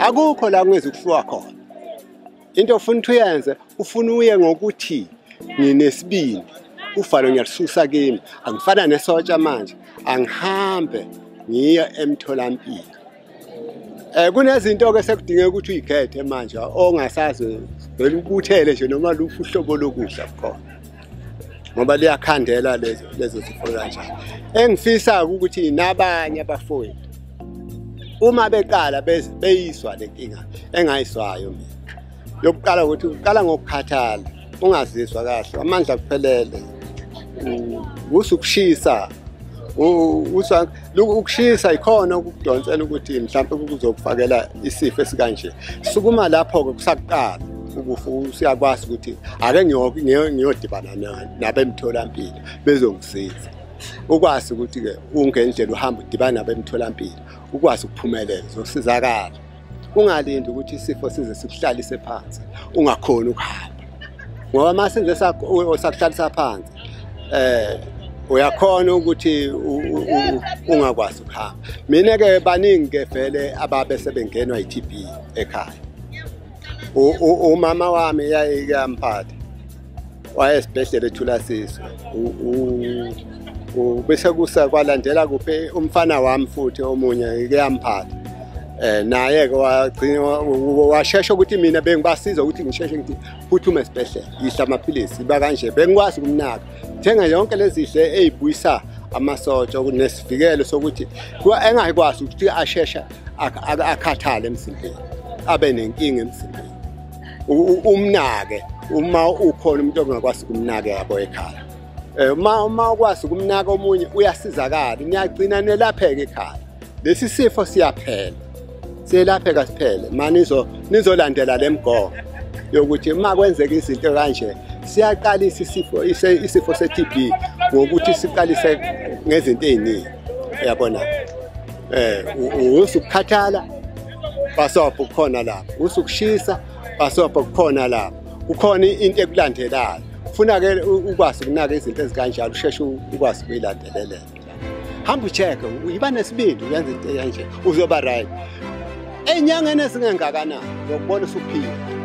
Akukho la kungezukuhluka khona. Into ofuna ukuthi uyenze, ufuna uye ngokuthi nginesibindi, uvalo ngiyalisusa kimi, angifana nesotsha manje, angihambe ngiye emtholampilo. Kunezinto ke sekudingeka ukuthi uyikhethe manje ongasazi vele ukuthele nje noma luphi uhlobo lokudla khona, ngoba liyakhandela lezo zifo kanjalo. Engifisa ukuthi nabanye abafowethu uma beqala beyiswa le nkinga engayiswayo mina, yokuqala ukuthi uqala ngokukhathala, ungazizwa kahle, amandla kuphelele, usukushisa, ukushisa ikhona ukudonsela ukuthi mhlawumbe kuzokufakela isifo esikanje. Sukuma lapho-ke kusaqala ukufa, usiyakwazi ukuthi ake ngiyodibana nabemtholampilo bezongisiza. Ukwazi ukuthi-ke ungendlela uhamba udibana nabemtholampilo, ukwazi ukuphumelela, uzosizakala. Ungalindi ukuthi isifo size sikuhlalise phansi ungakhoni ukuhamba, ngoba uma size sakuhlalisa phansi uyakhona ukuthi ungakwazi ukuhamba. Mina ke baningi ke vele ababe sebengenwa i-TB ekhaya. Umama wami yayiyamphatha, wayesibhedlela eThulasizwe, bese kusa kwalandela kuphi umfana wami futhi omunye kuyamphatha. Naye ke wagcina washesha ukuthi mina bengibasiza ukuthi ngisheshe ngithi phuthume esibhedlela, yihla amaphilisi iba kanje, bengikwazi ukumnaka. Thenga yonke lezi zinto ezibuyisa amasotsha nesivikelo sokuthi engakwazi ukuthi asheshe akhathale emzimbeni, abe nenkinga emzimbeni. Umnake uma ukhona umuntu ongakwazi ukumnaka yabo ekhaya. Uma ukwazi ukumnaka omunye uyasizakala, niyagcina nelapheke ekhaya. Lesi sifo siyaphela, siyelapheka siphele. Nizolandela lemigomo yokuthi uma kwenzeka izinto kanje siyaqalisa isifo se-TB ngokuthi siqalise ngezinto eziningi, uyabona. Usukukhathala basopho kukhona lapho, usukushisa basopho kukhona lapho, kukhona into ekulandelayo. Ufuna ke ukwazi ukunaka izinto ezikanjalo, usheshe ukwazi ukuyilandelelela. Hamba ucheck-e, yiba nesibindi uyenze into kanje, uzoba right. Enyangeni ezingengakanani uzokubona usuphila.